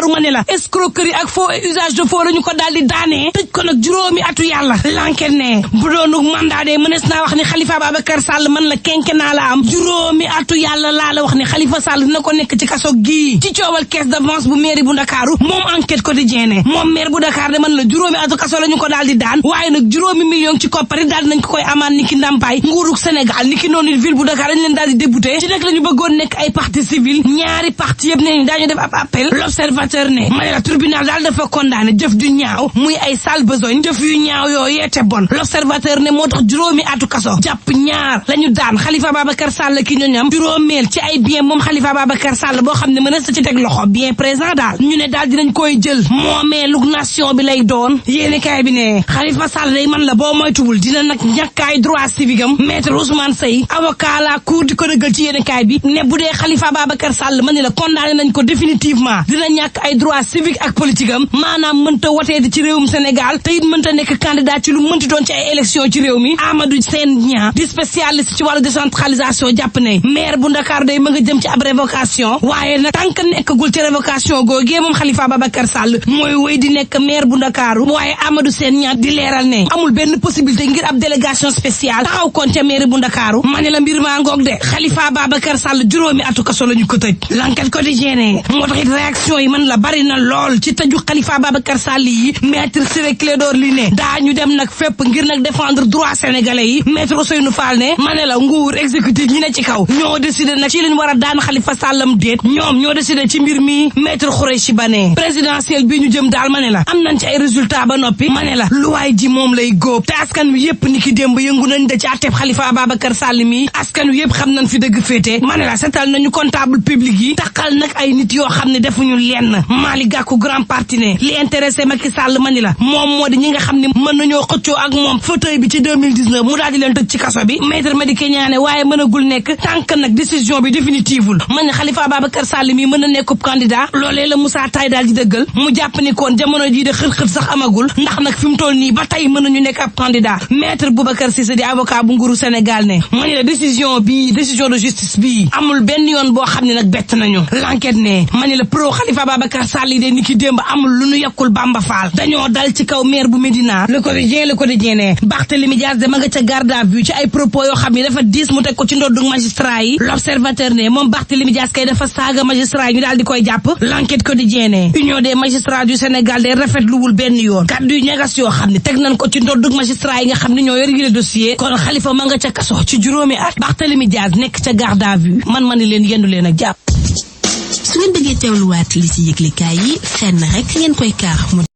Ndakaaru ma ne la escroquerie ak faux et usage de faux la ñu ko daal di daanee tëj ko nag juróomi atu yàlla l'enquête ne bu doonu mandat de mënees naa wax ni Khalifa Babacar Sall man la quinquennat la am juróomi atu yàlla laa la wax ni Khalifa Sall dina ko nekk ci kaso gii ci coowal caisse d'avance bu mairie bu Ndakaaru moom enquête quotidien ne moom maire bu Dakar de man la juróomi atu kaso la ñu ko daal di daan waaye nag juróomi million ci koppari daal nañ ko koy amaan ni ki ndàmpaay nguurug Sénégal ni ki noonu ville bu Dakar dañ leen daal di débouté ci nag la ñu bëggoon nekk ay partie civile ñaari parti yëpp ne daañu def ab appel l'observateur ne ma ne la tribunal daal dafa condamné jëf du ñaaw muy ay sale besogne jëf yu ñaaw yoo yeete bon l'observateur ne moo tax juróomi atu kaso jàpp ñaar la ñu daan Khalifa Babacar Sall ki ñoñam juróomeel ci ay bien moom Khalifa Babacar Sall boo xam ne mën na sa ci teg loxo bien présent daal ñu ne daal dinañ koy jël moomeelug nation bi lay doon yéeni kaay bi ne Khalifa Sall day man la boo moytuwul dina nag ñàkkaay droit civique am maître Ousmane Seye avocat la cour di ko dëggal ci yéeni kaay bi ne bu dee Khalifa Babacar Sall ma ne la condamné nañ ko définitivement dina ñàkk ay droit civique ak politique am maanaam mënta wotee di ci réewum Sénégal te it mënta nekk candidat ci lu mënti doon ci ay élection ci réew mi Amadou Sène Niang di spécialiste ci wàllu décentralisation jàpp ne maire bu Ndakaar day ma nga jëm ci ab révocation waaye nag tant que nekkagul ci révocation googee moom Khalifa Babacar Sall mooy wéy di nekk maire bu Ndakaaru waaye Amadou Sène Niang di leeral ne amul benn possibilité ngir ab délégation spéciale taxaw kon ca maire bu Ndakaaru ma ne la mbir maa ngoog de Khalifa Babacar Sall juróomi atu kaso la ñu ko tëj l'enquête quotidienne moo tax it réaction yi man la bari na lool ci tëju Khalifa Babacar Sall yi maître Ciré Clédor Ly ne daañu dem nag fépp ngir nag défendre droit sénégalais yi maître Ousseynou Fall ne ma ne la nguur exécutif ñi ne ci kaw ñoo décidé nag ci liñ war a daan Khalifa Sallam déet ñoom ñoo décidé ci mbir mi maître Khoureyssi Ba ne présidentielle bi ñu jëm daal ma ne la am nañ ci ay résultat ba noppi ma ne la lu waay ji moom lay góob te askan wi yëpp ni ki démb yëngu nañ da ci àtteb Khalifa Babacar Sall mi askan wi yëpp xam nañ fi dëgg féete ma ne la setal nañu comptable public yi taxal nag ay nit yoo xam ne defuñu lenn Malick Gakou grand parti ne li intéressé Macky Sall ma ni la moom moo di ñi nga xam ne mën nañoo xëccoo ak moom fauteuil bi ci 2019 mu daal di leen tëj ci kaso bi maître Madické Niang waaye mënagul nekk tànk nag décision bi définitivul man ne Khalifa Babacar Sall mi mën na nekk candidat loolee la Moussa Taye daal di dëggal mu jàpp ni kon jamono jii de xët-xët sax amagul ndax nag fi mu toll nii ba tey mën nañu nekk ab candidat maître Boubacar Cissé di avocat bu nguuru Sénégal ne ma ni la décision de justice bii amul benn yoon boo xam ne nag bett nañu l'enquête ne ma ni la pro Khalifa Babacar Sall yi de ni ki démb amul lu nu yekkul Bamba Fall dañoo dal ci kaw maire bu Médina le quotidien ne Barthélémy Dias de ma nga ca garde à vue ci ay propos yoo xam ne dafa diis mu teg ko ci ndoddu magistrat yi l'observateur ne moom Barthélémy Dias kay dafa saaga magistrat yi ñu daal di koy jàpp l'enquête quotidien ne union des magistrats du Sénégal de rafetluwul benn yoon kaddu yu ñagas yoo xam ne teg nañ ko ci ndoddu magistrat yi nga xam ne ñoo yor yi dossier kon Khalifa ma nga ca kaso ci juróomi at Barthélémy Dias nekk ca garde à vue man ma ni leen yendu leen ak jàpp su ngeen bëggee teewluwaat li ci yëglekaay yi fenn rek ngeen koy kaax